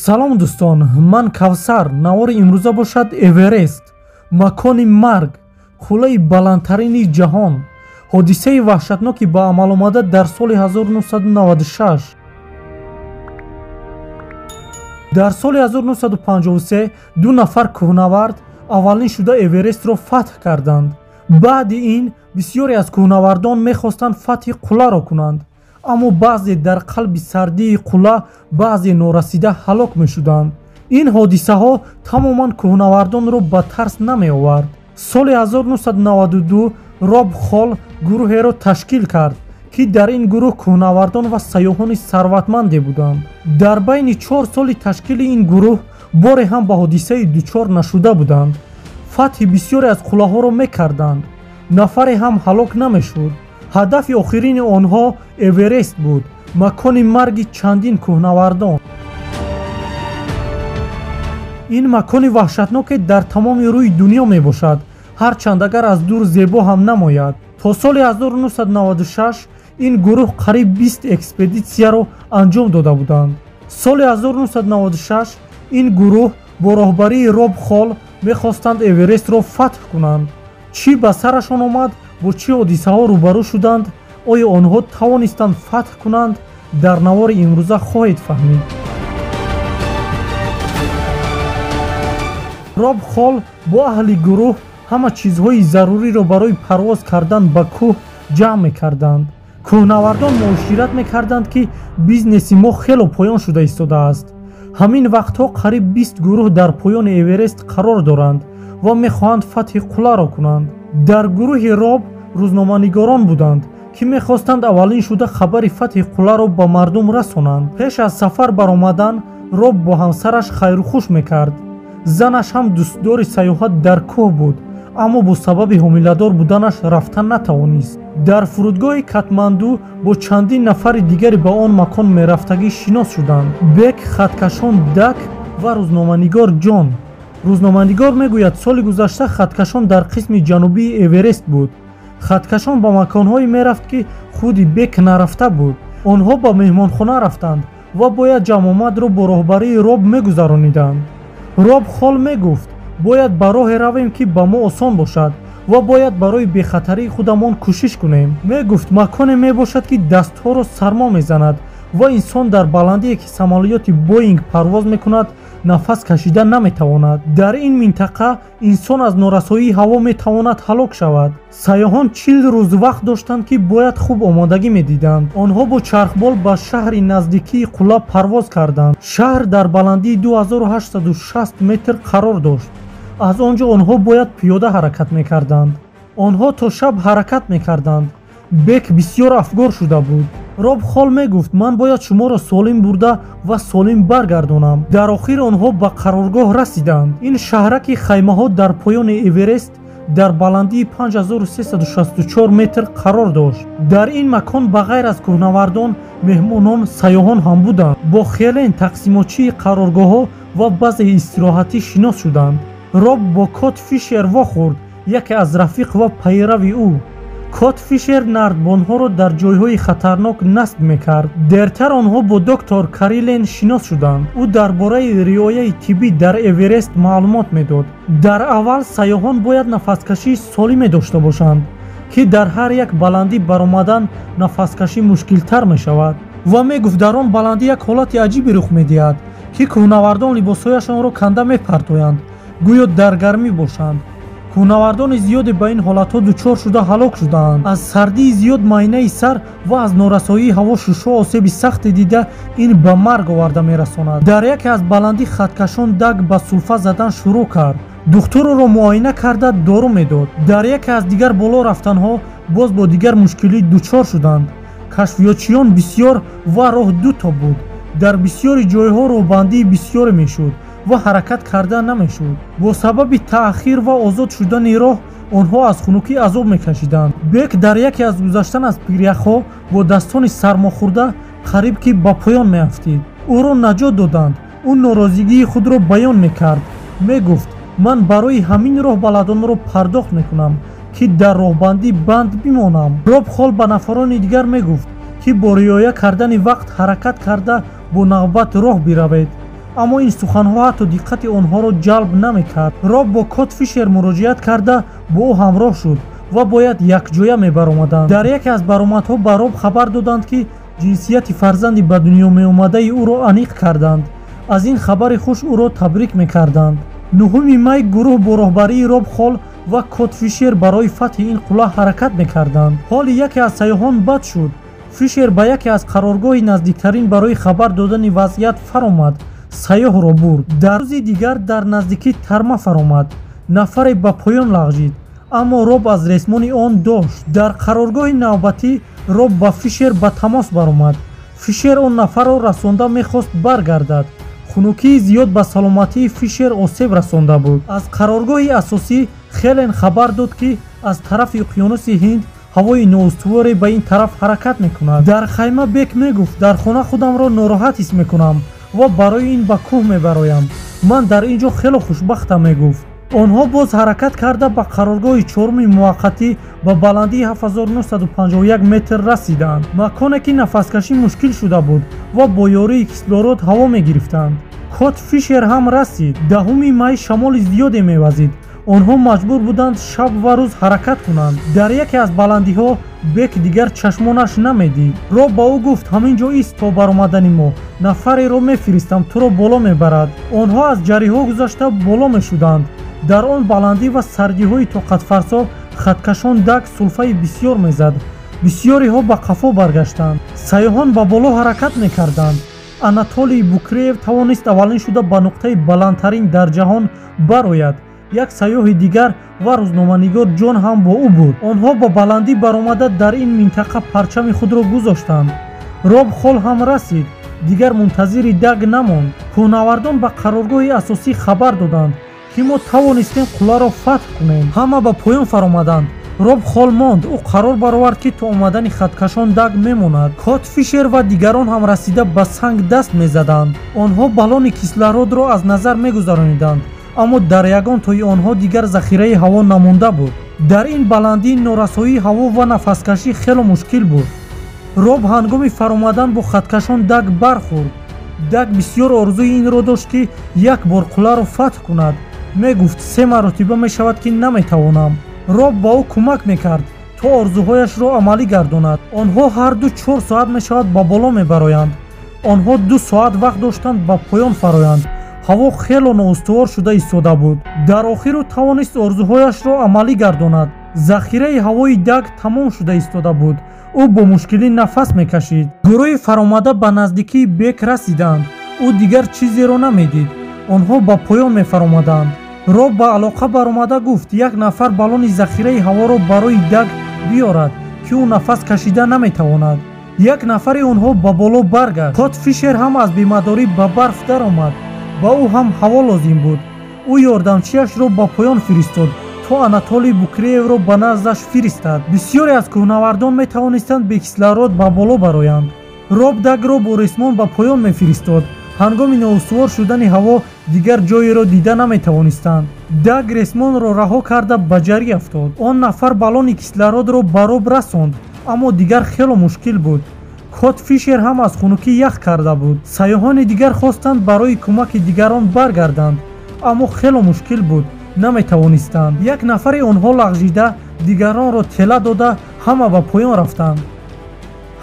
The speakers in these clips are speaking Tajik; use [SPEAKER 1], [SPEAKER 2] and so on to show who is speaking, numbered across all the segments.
[SPEAKER 1] Салом дӯстон, ман Кавсар. Навори имрӯза бошад Эверест, макони марг, қуллаи баландтарини ҷаҳон. Ҳодисаи ваҳшатноки ба амал омада дар соли 1996. Дар соли 1953 ду нафар кӯҳнавард аввалин шуда Эверестро фатҳ карданд. Баъди ин бисёре аз кӯҳнавардон мехостанд фатҳи қулларо кунанд, аммо баъзе дар қалби сардии қулла, баъзе норасида ҳалок мешуданд. Ин ҳодисаҳо тамоман кӯҳнавардонро ба тарс намеовард. Соли 1992 Роб Холл гурӯҳеро ташкил кард, ки дар ин гурӯҳ кӯҳнавардон ва сайёҳони сарватманде буданд. Дар байни 4 соли ташкили ин гурӯҳ боре ҳам ба ҳодисаи дучор нашуда буданд. Фатҳи бисёре аз қуллаҳоро мекарданд, нафаре ҳам ҳалок намешуд. Ҳадафи охирини онҳо Эверест буд, макони марги чандин кӯҳнавардон. Ин макони ваҳшатноке дар тамоми рӯи дунё мебошад, ҳарчанд агар аз дур зебо ҳам намояд. То соли 1996 ин гурӯҳ қариб 20 экспедитсияро анҷом дода буданд. Соли 1996 ин гурӯҳ бо роҳбарии Роб Холл мехостанд Эверестро фатҳ кунанд. Чӣ ба сарашон омад, бо чӣ ҳодисаҳо рӯбарӯ шуданд, оё онҳо тавонистанд фатҳ кунанд, дар навори имрӯза хоҳед фаҳмид. Роб Холл бо аҳли гурӯҳ ҳама чизҳои заруриро барои парвоз кардан ба кӯҳ ҷамъ мекарданд. Кӯҳнавардон муошират мекарданд, ки бизнеси мо хело поён шуда истодааст. Ҳамин вақтҳо қариб 20 гурӯҳ дар поёни Эверест қарор доранд ва мехоҳанд фатҳи қулларо кунанд. Дар гурӯҳи Роб рӯзноманигорон буданд, ки мехостанд аввалин шуда хабари фатҳи қулларо ба мардум расонанд. Пеш аз сафар баромадан Роб бо ҳамсараш хайрухуш мекард. Занаш ҳам дӯстдори сайёҳат дар кӯҳ буд, аммо бо сабаби ҳомиладор буданаш рафта натавонист. Дар фурудгоҳи Катманду бо чандин нафари дигаре ба он макон мерафтагӣ шинос шуданд: Бек, хаткашон Дак ва рӯзноманигор Ҷон. Рӯзноманигор мегӯяд, соли гузашта хаткашон дар қисми ҷанубии Эверест буд. Хаткашон ба маконҳое мерафт, ки худи Бек нарафта буд. Онҳо ба меҳмонхона рафтанд ва бояд ҷамъомадро бо роҳбарии Роб мегузарониданд. Роб Холл мегуфт, бояд ба роҳе равем, ки ба мо осон бошад ва бояд барои бехатарии худамон кӯшиш кунем. Мегуфт, маконе мебошад, ки дастҳоро сармо мезанад ва инсон дар баландие, ки самолёти Боинг парвоз мекунад, нафас кашида наметавонад. Дар ин минтақа инсон аз норасоии ҳаво метавонад ҳалок шавад. Сайёҳон 40 рӯз вақт доштанд, ки бояд хуб омодагӣ медиданд. Онҳо бо чархбол ба шаҳри наздикии қулла парвоз карданд. Шаҳр дар баландии 2860 метр қарор дошт. Аз он ҷо онҳо бояд пиёда ҳаракат мекарданд. Онҳо то шаб ҳаракат мекарданд. Бек бисёр афгор шуда буд. Роб Холл мегуфт, ман бояд шуморо солим бурда ва солим баргардонам. Дар охир онҳо ба қароргоҳ расиданд. Ин шаҳраки хаймаҳо дар поёни Эверест дар баландии 5364 метр қарор дошт. Дар ин макон ба ғайр аз кӯҳнавардон, меҳмонон, сайёҳон ҳам буданд. Бо хелен тақсимотчии қароргоҳҳо ва баъзеи истироҳатӣ шинос шуданд. Роб бо Кот Фишер вохӯрд, яке аз рафиқ ва пайрави ӯ. Кот Фишер нардбонҳоро дар ҷойҳои хатарнок насб мекард. Дертар онҳо бо доктор Карилен шинос шуданд. Ӯ дар бораи риояи тиббӣ дар Эверест маълумот медод. Дар аввал сайёҳон бояд нафаскашии солиме дошта бошанд, ки дар ҳар як баландӣ баромадан нафаскашӣ мушкилтар мешавад. Ва мегуфт, дар он баландӣ як ҳолати аҷибе рух медиҳад, ки кӯҳнавардон либосҳояшонро канда мепартоянд, гӯё дар гармӣ бошанд. Кӯҳнавардони зиёде ба ин ҳолатҳо дучор шуда ҳалок шудаанд. Аз сардии зиёд майнаи сар ва аз норасоии ҳаво шушҳо осеби сахте дида, ин ба марг оварда мерасонад. Дар яке аз баландӣ хаткашон Даг ба сулфа задан шурӯъ кард. Духтур ӯро муоина карда дору медод. Дар яке аз дигар боло рафтанҳо боз бо дигар мушкилӣ дучор шуданд. Кашфиётчиён бисёр ва роҳ дуто буд. Дар бисёри ҷойҳо роҳбандии бисёре мешуд ва ҳаракат карда намешуд. Бо сабаби таъхир ва озод шудани роҳ онҳо аз хунукӣ азоб мекашиданд. Бек дар яке аз гузаштан аз пиряхҳо бо дастони сармохӯрда қариб ки ба поён меафтид. Ӯро наҷот доданд. Ӯ норозигии худро баён мекард. Мегуфт, ман барои ҳамин роҳбаладонро пардохт мекунам, ки дар роҳбандӣ банд бимонам. Роб Холл ба нафарони дигар мегуфт, ки бо риоя кардани вақт ҳаракат карда бо навбат роҳ биравед. Аммо ин суханҳо ҳатто диққати онҳоро ҷалб намекард. Роб бо Кот Фишер муроҷиат карда бо ӯ ҳамроҳ шуд ва бояд якҷоя мебаромаданд. Дар яке аз баромадҳо ба Роб хабар доданд, ки ҷинсияти фарзанди ба дунё меомадаи ӯро аниқ карданд. Аз ин хабари хуш ӯро табрик мекарданд. 9 май гурӯҳ бо роҳбарии Роб Холл ва Кот Фишер барои фатҳи ин қулла ҳаракат мекарданд. Ҳоли яке аз сайёҳон бад шуд. Фишер ба яке аз қароргоҳи наздиктарин барои хабар додани вазъият фаромад. Сайёҳро бурд. Дар рӯзи дигар дар наздикӣ тарма фаромад. Нафаре ба поён лағжид, аммо Роб аз ресмони он дошт. Дар қароргоҳи навбатӣ Роб ба Фишер ба тамос баромад. Фишер он нафарро расонда мехост баргардад. Хунукии зиёд ба саломатии Фишер осеб расонда буд. Аз қароргоҳи асосӣ Хелен хабар дод, ки аз тарафи уқёнуси Ҳинд ҳавои ноустуворе ба ин тараф ҳаракат мекунад. Дар хайма Бек мегуфт: дар хона худамро нороҳат ҳис мекунам ва барои ин ба кӯҳ мебароям. Ман дар ин ҷо хело хушбахтам, мегуфт. Онҳо боз ҳаракат карда ба қароргоҳи чоруми муваққатӣ ба баландии 7951 метр расиданд. Маконе ки нафаскашӣ мушкил шуда буд ва бо ёрии кислород ҳаво мегирифтанд. Кот Фишер ҳам расид. 10 май шамоли зиёде мевазид. Онҳо маҷбур буданд шаб ва рӯз ҳаракат кунанд. Дар яке аз баландиҳо Бек дигар чашмонаш намедид. Роб ба ӯ гуфт: ҳамин ҷо ист то баромадани мо. Нафареро мефиристам, туро боло мебарад. Онҳо аз ҷариҳо гузашта боло мешуданд. Дар он баландӣ ва сардиҳои тоқатфарсо хаткашон Даг сулфаи бисёр мезад. Бисёриҳо ба қафо баргаштанд. Сайёҳон ба боло ҳаракат мекарданд. Анатолий Букреев тавонист аввалин шуда ба нуқтаи баландтарин дар ҷаҳон барояд. Як сайёҳи дигар ва рӯзноманигор Ҷон ҳам бо ӯ буд. Онҳо ба баландӣ баромада дар ин минтақа парчами худро гузоштанд. Роб Холл ҳам расид. Дигар мунтазири Даг намонд. Кӯҳнавардон ба қароргоҳи асосӣ хабар доданд, ки мо тавонистем қулларо фатҳ кунем. Ҳама ба поён фаромаданд. Роб Холл монд. Ӯ қарор баровард, ки то омадани хаткашон Даг мемонад. Кот Фишер ва дигарон ҳам расида ба санг даст мезаданд. Онҳо баллони кислородро аз назар мегузарониданд, аммо дар ягон тои онҳо дигар захираи ҳаво намонда буд. Дар ин баландӣ норасоии ҳаво ва нафаскашӣ хело мушкил буд. Роб ҳангоми фаромадан бо хаткашон Даг бархӯрд. Даг бисёр орзуи инро дошт, ки як бор қулларо фатҳ кунад. Мегуфт: 3 маротиба мешавад, ки наметавонам. Роб ба ӯ кӯмак мекард то орзуҳояшро амалӣ гардонад. Онҳо ҳарду 4 соат мешавад ба боло мебароянд. Онҳо 2 соат вақт доштанд ба поён фароянд. Ҳаво хело ноустувор шуда истода буд. Дар охир ӯ тавонист орзуҳояшро амалӣ гардонад. Захираи ҳавои Даг тамом шуда истода буд. Ӯ бо мушкилӣ нафас мекашид. Гурӯҳи фаромада ба наздикии Бек расиданд. Ӯ дигар чизеро намедид. Онҳо ба поён мефаромаданд. Роб ба алоқа баромада гуфт: як нафар баллони захираи ҳаворо барои Даг биёрад, ки ӯ нафас кашида наметавонад. Як нафари онҳо ба боло баргашт. Кот Фишер ҳам аз бемадорӣ ба барф даромад. Ба ӯ ҳам ҳаво лозим буд. Ӯ ёрдамчиашро ба поён фиристод то Анатолий Букреевро ба наздаш фиристад. Бисёре аз кӯҳнавардон метавонистанд бе кислород ба боло бароянд. Роб Дагро бо ресмон ба поён мефиристод. Ҳангоми ноустувор шудани ҳаво дигар ҷоеро дида наметавонистанд. Даг ресмонро раҳо карда ба ҷарӣ афтод. Он нафар баллони кислородро ба Роб расонд, аммо дигар хело мушкил буд. Кот Фишер ҳам аз хунукӣ ях карда буд. Сайёҳони дигар хостанд барои кӯмаки дигарон баргарданд, аммо хело мушкил буд, наметавонистанд. Як нафари онҳо лағжида дигаронро тела дода ҳама ба поён рафтанд.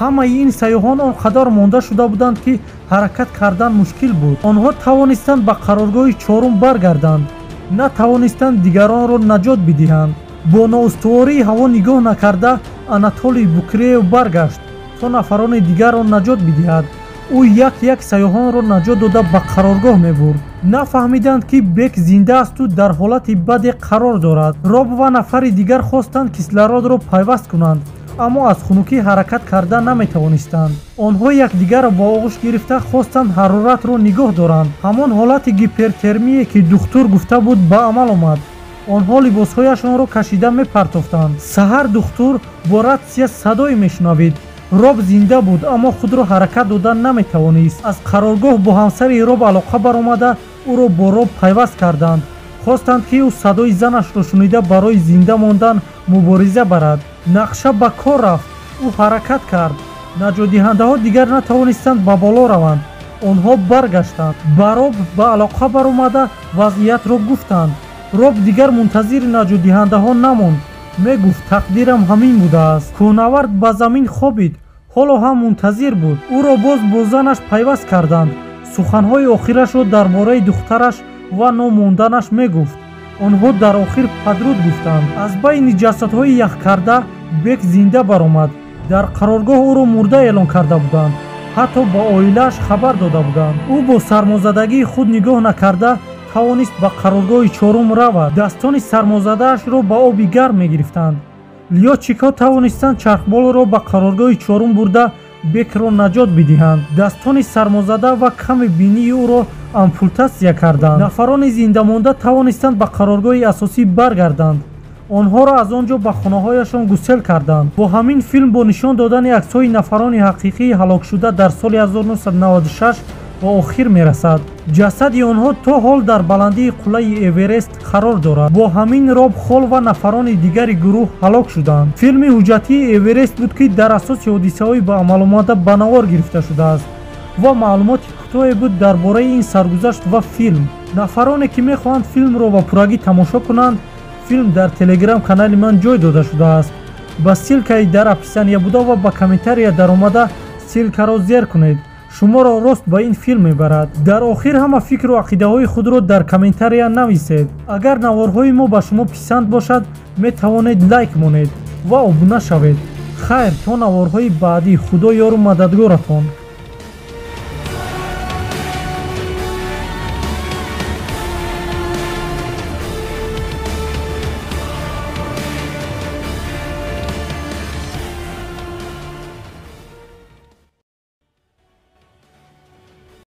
[SPEAKER 1] Ҳамаи ин сайёҳон он қадар монда шуда буданд, ки ҳаракат кардан мушкил буд. Онҳо тавонистанд ба қароргоҳи чорум баргарданд, натавонистанд дигаронро наҷот бидиҳанд. Бо ноустувории ҳаво нигоҳ накарда Анатолий Букреев баргашт то нафарони дигарро наҷот бидиҳад. Ӯ як-як сайёҳонро наҷот дода ба қароргоҳ мебурд. Нафаҳмиданд, ки Бек зинда асту дар ҳолати баде қарор дорад. Роб ва нафари дигар хостанд кислородро пайваст кунанд, аммо аз хунукӣ ҳаракат карда наметавонистанд. Онҳо якдигарро бо оғӯш гирифта хостанд ҳароратро нигоҳ доранд. Ҳамон ҳолати гипертермие, ки духтур гуфта буд, ба амал омад. Онҳо либосҳояшонро кашида мепартофтанд. Саҳар духтур бо ратсия садое мешунавид. Роб зинда буд, аммо худро ҳаракат дода наметавонист. Аз қароргоҳ бо ҳамсари Роб алоқа баромада ӯро бо Роб пайваст карданд. Хостанд, ки ӯ садои занашро шунида барои зинда мондан мубориза барад. Нақша ба кор рафт. Ӯ ҳаракат кард. Наҷотдиҳандаҳо дигар натавонистанд ба боло раванд. Онҳо баргаштанд. Ба Роб ба алоқа баромада вазъиятро гуфтанд. Роб дигар мунтазири наҷотдиҳандаҳо намонд. Мегуфт: тақдирам ҳамин будааст. Кӯҳнавард ба замин хобид, ҳоло ҳам мунтазир буд. Ӯро боз бо занаш пайваст карданд. Суханҳои охирашро дар бораи духтараш ва номонданаш мегуфт. Онҳо дар охир падруд гуфтанд. Аз байни ҷасадҳои яхкарда Бек зинда баромад. Дар қароргоҳ ӯро мурда эълон карда буданд, ҳатто ба оилааш хабар дода буданд. Ӯ бо сармозадагии худ нигоҳ накарда тавонист ба қароргоҳи чорум равад. Дастони сармозадаашро ба оби гарм мегирифтанд. Лётчикҳо тавонистанд чархболро ба қароргоҳи чорум бурда Бекро наҷот бидиҳанд. Дастони сармозада ва ками бинии ӯро ампутатсия карданд. Нафарони зиндамонда тавонистанд ба қароргоҳи асосӣ баргарданд. Онҳоро аз он ҷо ба хонаҳояшон гусел карданд. Бо ҳамин филм бо нишон додани аксҳои нафарони ҳақиқии ҳалокшуда дар соли 1996 ба охир мерасад. Ҷасади онҳо то ҳол дар баландии қуллаи Эверест қарор дорад. Бо ҳамин Роб Хол ва нафарони дигари гурӯҳ ҳалок шуданд. Филми ҳуҷҷатии Эверест буд, ки дар асоси ҳодисаҳои ба амал омада ба навор гирифта шудааст ва маълумоти кӯтоҳе буд дар бораи ин саргузашт ва филм. Нафароне ки мехоҳанд филмро ба пуррагӣ тамошо кунанд, филм дар телеграм канали ман ҷой дода шудааст. Ба ссылкаи дар описания буда ва ба комментария даромада ссылкаро зер кунед. Шуморо рост ба ин филм мебарад. Дар охир ҳама фикру ақидаҳои худро дар комментария нависед. Агар наворҳои мо ба шумо писанд бошад, метавонед лайк монед ва обуна шавед. Хайр, то наворҳои баъдӣ, Худо ёру мададгоратон.